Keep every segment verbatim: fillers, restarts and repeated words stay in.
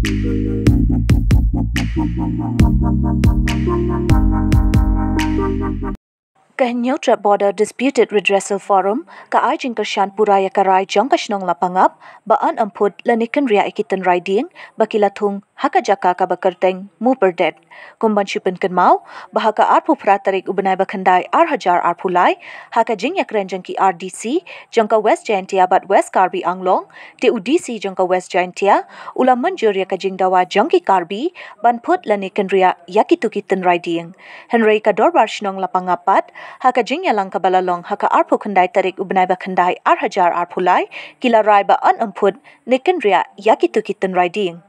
Ka Hynñiewtrep Border Disputed Redressal Forum ka ai jingkyrshan pura ïa ka rai jong ka shnong Lapangap ba yn ym phut lane kynriah ïa ki tynrai dieng ba ki la thung ha ka jaka kaba kyrteng Mupyrdet. Kum ban shu pynkynmaw ba ha ka arphew phra tarik u bnai ba khyndai ar hajar arphew lai, ha ka jingïakren jong ki ar D C jong ka West Jaintia bad West Karbi Anglong, te u D C jong ka West Jaintia u la mynjur ïa ka jingdawa jong ki Karbi ban phut lane kynriah ïa kito ki tynrai dieng. Hynrei ka Dorbar Shnong Lapangap pat, ha ka jingïalang kaba la long ha ka arphew khyndai tarik u bnai ba khyndai ar hajar arphew lai, ki la rai ba yn ym phut ne kynriah ïa kito ki tynrai dieng.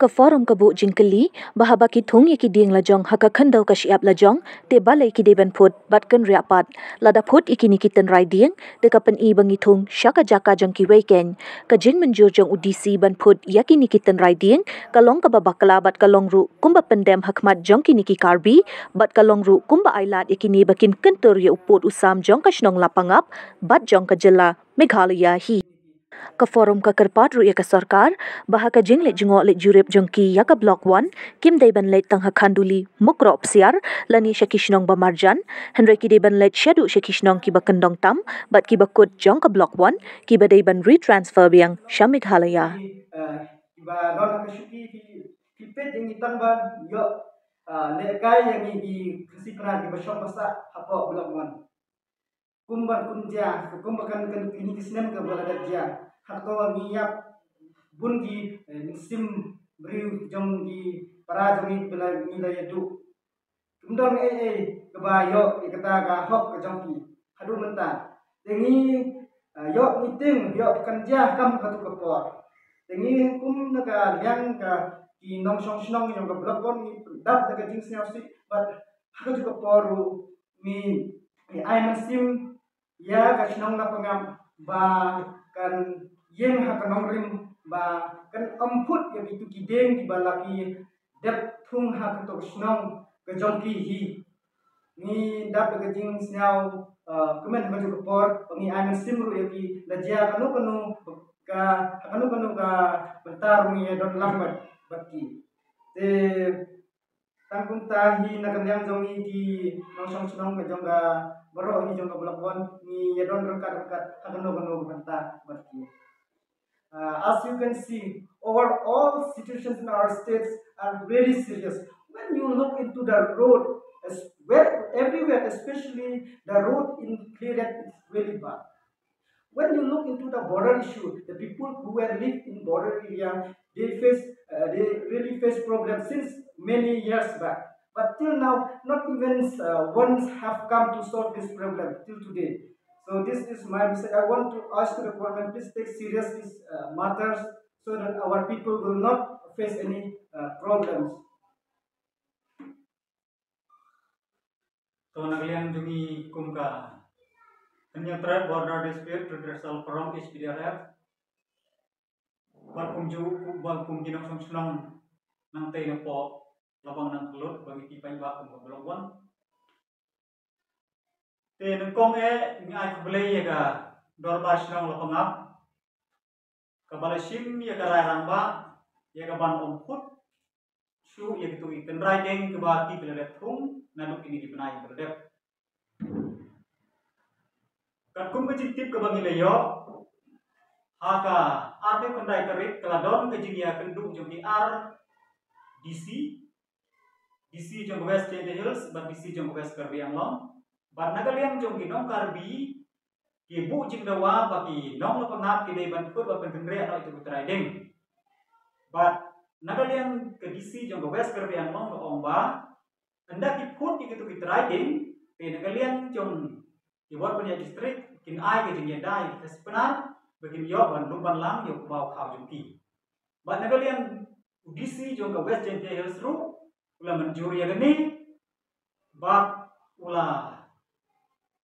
Ka forum ka buh jingkylli ba haba ki thung ïa ki dieng lajong ha ka khyndew ka shyiap lajong, te balei ki dei ban phut bad kynriah pat? Lada phut ïa kine ki tynrai dieng, te ka pyni ba ngi thung sha ka jaka jong kiwei keiñ. Ka jingmynjur jong u D C ban phut ïa kine ki tynrai dieng ka long kaba bakla bad ka long ruh kumba pyndem ha khmat jong kine ki Karbi, bad ka long ruh kumba ailad ïa kine ba kin kyntur ïa u pud u sam jong ka shnong Lapangap bad jong ka jylla Meghalaya hi. Ka forum ka kyrpad ruh ïa ka sorkar ba ha ka jingleit jngoh leit jurip jong ki ïa ka Block One, kim dei ban leit tang ha Khanduli, Mukroh Psiar lane sha ki shnong ba marjan, hynrei ki dei ban leit shaduh sha ki shnong kiba kyndong tam bad kiba kut jong ka Block One, kiba dei ban retransfer biang sha Meghalaya. Eh, kiba don ha ka shuki ki, ki peit ïa ngi tang ban ïoh, eh, lehkai ïa ngi ki Khasi Pnar kiba shong ba sah hapoh Block One. Kumba kum jia, kumba kan, kan kini ki snem kaba la dep jia. Hato ngi ïap bun ki, eh, mynsiem briew jong ki para jong ngi ba la ngi la ïaduh. Kim don ei ei kaba ïoh ïa kata ka hok ka jong ki haduh mynta. Te ngi, eh, ïoh ngi tieng, ïoh kan jia kam katu ka por. Te ngi kum na ka liang ka ki nongshong shnong jong ka Block One ngi dap da ka jingsngewsih bad ha katu ka por ruh ngi, ngi ai mynsiem ïa ka shnong Lapangap ba kan ïeng ha ka nongrim ba kan ym phut ïa kitu ki dieng kiba la ki dep thung ha kato ka shnong ka jong ki hi. Ngi dap da ka jingsngew, eh, kmen ha kato ka por ba ngi ai mynsiem ruh ïa ki, la jia kano kano ka, ha kano kano ka bynta ruh ngi ïa don lang bad, bad ki. Te tang kumta hi na ka liang jong ngi ki nongshong shnong ka jong ka baroh hi jong ka Block One ngi ïa don ryngkat ryngkat ha kano kano ka bynta bad ki. Uh, as you can see, overall situations in our states are really serious. When you look into the road, as well, everywhere, especially the road in Khliehriat, is really bad. When you look into the border issue, the people who were live in border area, they face, uh, they really face problems since many years back. But till now, not even, uh, once have come to solve this problem till today. So this is my message. I want to ask to the government, please take serious these, uh, matters so that our people will not face any, uh, problems. To na ka liang jong ngi kum ka Hynñiewtrep Border Dispute Redressal Forum, H B D R F. Bad kumjuh, bad kum ki nongshong shnong nangtei napoh Labang Nangkhyllut ba ngi tip paidbah kum ka Block One. Te nyngkong eh ngi ai khublei ïa ka Dorbar Shnong Lapangap kaba la shim ïa ka rai rangbah ïa ka ban ym phut shuh ïa kitu ki tynrai dieng kiba ki la dep thung naduh kine ki bnai ba la dep. Katkum ka jingtip kaba ngi la ïoh, ha ka arphew khyndai tarik ka la don ka jingïakynduh jong ki ar D C, D C jong ka West Jaintia Hills bad D C jong ka West Karbi Anglong. Bad na ka liang jong ki nong Karbi ki buh jingdawa ba ki nong Lapangap ki dei ban phut ba pynkynriah noh ïa kitu ki tynrai dieng. Bad na ka liang ka D C jong ka West Karbi Anglong ka ong ba ynda ki phut ïa kitu ki tynrai dieng, te na ka liang jong ki Ward Pynïaid District kin ai ka jingïada ïa ki Khasi Pnar ba kin ïoh ban lum ban lang ïa u kbaw khaw jong ki. Bad na ka liang u D C jong ka West Jaintia Hills ruh u la mynjur ïa kane bad u la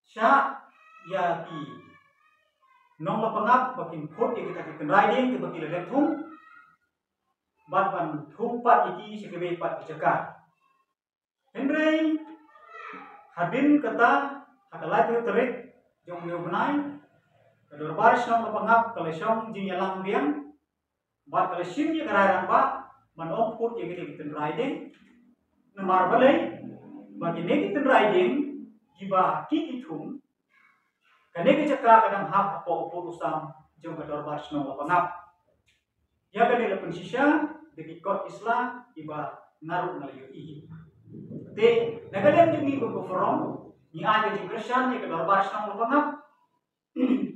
shah ïa ki nong Lapangap ba kin phut ïa kita ki tynrai dieng kiba ki la dep thung bad ban thung pat ïa ki sha kiwei pat ki jaka. Hynrei hadien kata, ha ka laiphew tarik jong une u bnai, ka Dorbar Shnong Lapangap ka la shong jingïalang biang Bad ka la shim ïa ka rai rangbah ban ong phut ïa kine ki tynrai ding. Namar balei? Ba kine ki tynrai ding kiba ki ki thung, kane ka jaka ka dang hap hapoh u pud u sam jong ka dorbar shnong Lapangap. Ïa kane la pynshisha da ki kot ki sla kiba nga ruh nga la ïohi. Te na ka liang jong ngi kum ka forum, ngi ai ka jingkyrshan ïa ka dorbar shnong Lapangap.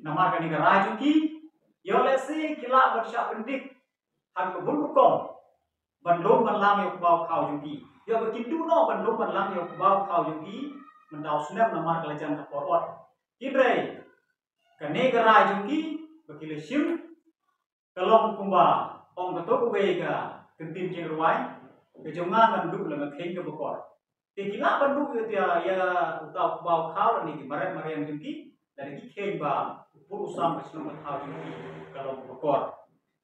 Namar kane ka rai jong ki, ïoh lehse ki lah ban shah pyndik ha ka bun rukom ban lum ban lang ïa u kbaw khaw jong ki. Ïoh ba kin duh noh ban lum ban lang ïa u kbaw khaw jong ki mynta u snem namar ka la jan ka por ot. Hynrei kane ka rai jong ki ba ki la shim ka long kumba ong kato kawei ka ktien jingrwai, ka jong nga ngan duh la nga kheiñ kaba kor. Te ki lah ban duh ïa, ïa uta u kbaw khaw lane ki mareh mariang jong ki, lada ki kheiñ ba u pud u sam ka shnong ka thaw jong ki ka long kaba kor.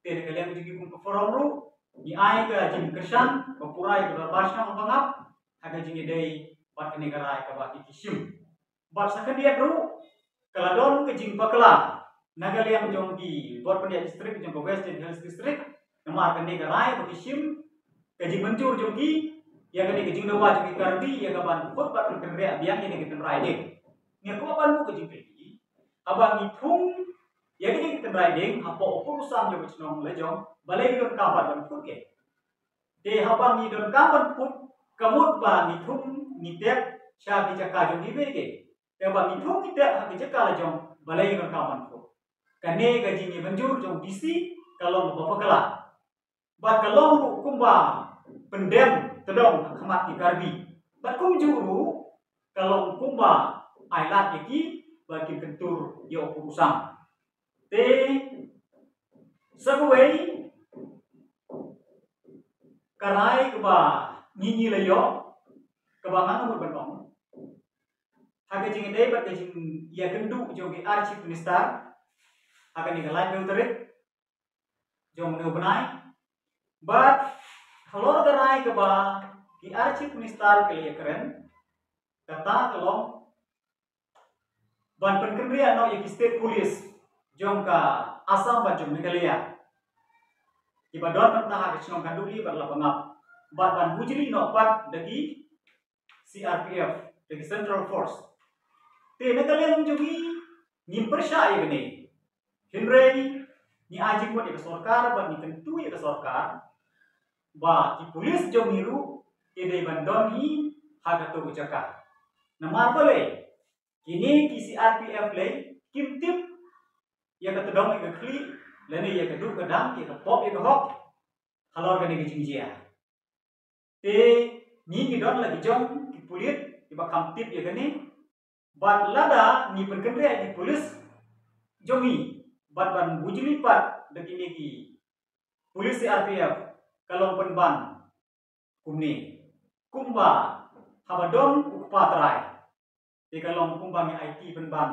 Te na ka liang jong ki kum ka forum ruh, ngi ai ka jingkyrshan ba pura ïa ka dorbar shnong Lapangap ha ka jingïadei bad kane ka rai kaba ki ki shim. Bad sa khyndiat ruh ka la don ka jingbakla na ka liang jong ki bor pynïaid district jong ka West Jaintia Hills District, namar kane ka rai ba ki shim ka jingmynjur jong ki ïa kane ka jingdawa jong ki Karbi ïa ka ban phut bad pynkynriah biang ïa kane ka tynrai ding. Ngi kwah ban buh ka jingkylli, haba ngi thung ïa kane ka tynrai ding hapoh u pud u sam jong ka shnong lajong, balei ngi donkam ban phut ke? Te haba ngi donkam ban phut, ka mut ba ngi thung ngi tep sha ki jaka jong ngi beit ke? Te haba ngi thung ngi tep ha ki jaka lajong, balei ngi donkam ban phut? Kane ka jingïamynjur jong DC ka long kaba bakla. Bad ka long ruh kumba pyndem tdong ha khmat ki Karbi. Bad kumjuh ruh ka long kumba ai lad ïa ki ba kin kyntur ïa u pud u sam. Te sa kawei ka rai kaba ngi ngi la ïoh, kaba nga nga mut ban ong, ha ka jingïadei bad ka jingïakynduh jong ki ar Chief Minister ha kane ka laiphew tarik jong une u bnai. Bad halor ka rai kaba ki ar Chief Minister ki la ïakren, kata ka long ban pynkynriah noh ïa ki state police jong ka Assam bad jong Meghalaya, kiba don mynta ha ka shnong Khanduli bad Lapangap, bad ban bujli noh pat da ki CRPF, da ki Central Force. Te na ka liang jong ngi ngim pyrshah ïa kane. Hynrei ngi ai jingmut ïa ka sorkar bad ngi kyntu ïa ka sorkar ba ki police jong ngi ruh ki dei ban don hi ha kato ka jaka. Namar balei? Kine ki CRPF lei kim tip ïa ka tdong ïa ka khlieh lane ïa ka duh ka dam, ïa ka pop ïa ka hok halor kane ka jingjia. Te ngi ngi don la ki jong ki pulit kiba kham tip ïa kane. Bad lada ngi pynkynriah ïa ki police jong ngi bad ban bujli pat da kine ki police CRPF, ka long pynban kumne, kumba haba don u kpa trai, te ka long kumba ngi aiti pynban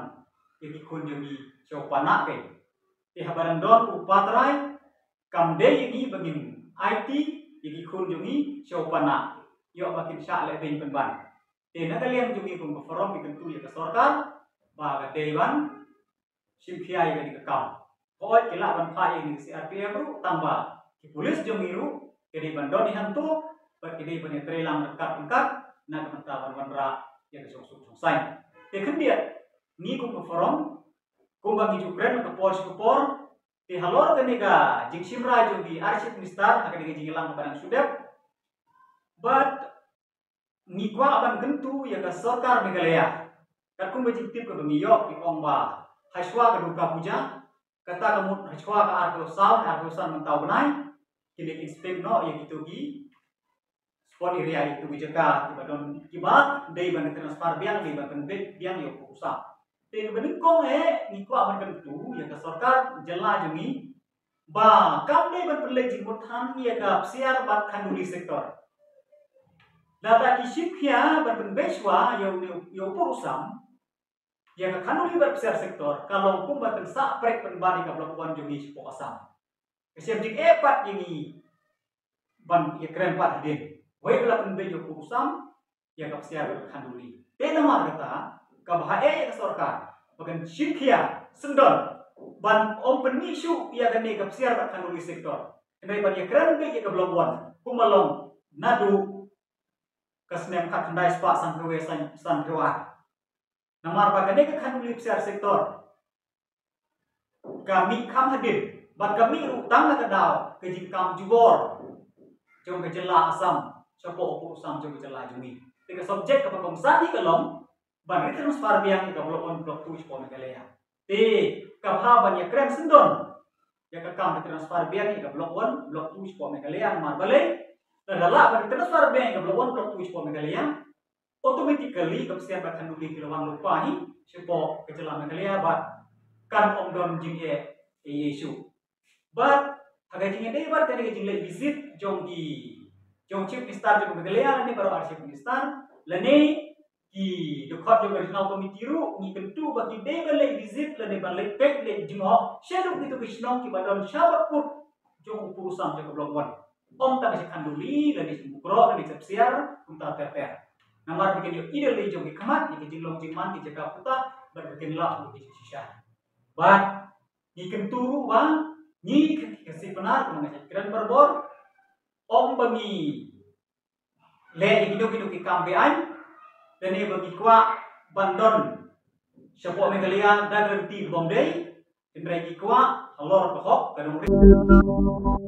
ïa ki khun jong ngi sha u Panah. Te haba dang don u kpa trai, kam dei ïa ngi ba ngin aiti ïa ki khun jong ngi sha u Panah, ïoh ba kin shah leh beiñ pynban. Te na ka liang jong ngi kum ka forum ngi kyntu ïa ka sorkar ba ka dei ban shim khia ïa kane ka kam. Hooid, ki lah ban phah ïa kine ki CRPF ruh, tang ba ki police jong ngi ruh ki dei ban don hi hangto, bad ki dei ban ïatreilang ryngkat ryngkat na ka bynta ban wanrah ïa ka jingsuk jingsaiñ. Te khyndiat, ngi kum ka forum, kumba ngi ju kren ka por sha ka por, te halor kane ka jingshim rai jong ki ar Chief Minister ha kane ka jingïalang kaba dang shu dep, bad ngi kwah ban kyntu ïa ka sorkar Meghalaya. Katkum ka jingtip kaba ngi ïoh, ki ong ba hashwa ka Durga Puja, kata ka mut hashwa ka arphew saw, arphew san mynta u bnai, kin dei inspect noh ïa kito ki spot area, ïa kito ki jaka kiba don, kiba dei ban transfer biang, dei ban pynbeit biang ïa u pud u sam. Te kaba nyngkong eh ngi kwah ban kyntu ïa ka sorkar jylla jong ngi ba kam dei ban pynleit jingmut than ïa ka Psiar bad Khanduli sector. Lada ki shim khia ban pynbeit shuwa ïa u, ïa u pud u sam, ïa ka Khanduli bad Psiar sector ka long kumba tyngsah prek pynban ïa ka block one jong ngi shapoh Assam. Ka shem jingeh pat ïa ngi ban ïakren pat hadien. Wei ba la pynbeit ïa u pud u sam, ïa ka Psiar bad Khanduli. Te namar kata, kaba haei ïa ka sorkar ba kan shim khia syndon ban ym pynmih shuh ïa kane ka Psiar bad Khanduli sector. Hynrei ban ïakren beit ïa ka Block One kumba long naduh ka snem khatkhyndai spah sanphew wei san, sanphew ar. Namar ba kane ka Khanduli Psiar Sector ka mih kham hadien bad ka mih ruh tang na ka daw ka jingkam jubor jong ka jylla Assam shapoh u pud u sam jong ka jylla jong ngi. Te ka subject kaba kongsan hi ka long ban retransfer biang ïa ka Block One, Block Two shapoh Meghalaya. Te ka bha ban ïakren syndon ïa ka kam retransfer biang ïa ka Block One, Block Two shapoh Meghalaya. Namar balei? Lada lah ban retransfer biang ïa ka Block One, Block Two shapoh Meghalaya, automatically ka Psiar bad Khanduli ki la wan lypa hi shapoh ka jylla Meghalaya bad kan ym don jingeh ei ei shuh. Bad ha ka jingïadei bad kane ka jingleit visit jong ki, jong Chief Minister jong Meghalaya lane baroh ar Chief Minister lane ki dkhot jong ka Regional Committee ruh ngi kyntu ba ki dei ban leit visit lane ban leit peit leit jngoh shaduh kito ki shnong kiba don sha bad kut jong u pud u sam jong ka Block One. Ym tang sha Khanduli lane sha Mukroh lane sha Psiar kumta ter ter. Namar ba kin ïohi da lei jong ki khmat ïa ki jinglong jingman ki jaka puta bad ba kin lap ïa ki shisha. Bad ngi kyntu ruh ba ngi ka, ka Khasi Pnar kumba nga kren barabor, ym ba ngi leh ïa kino kino ki kam be-aiñ lane ba ngi kwah ban don shapoh Meghalaya da ka riti bym dei. Hynrei ngi kwah halor ka hok ka dong ri.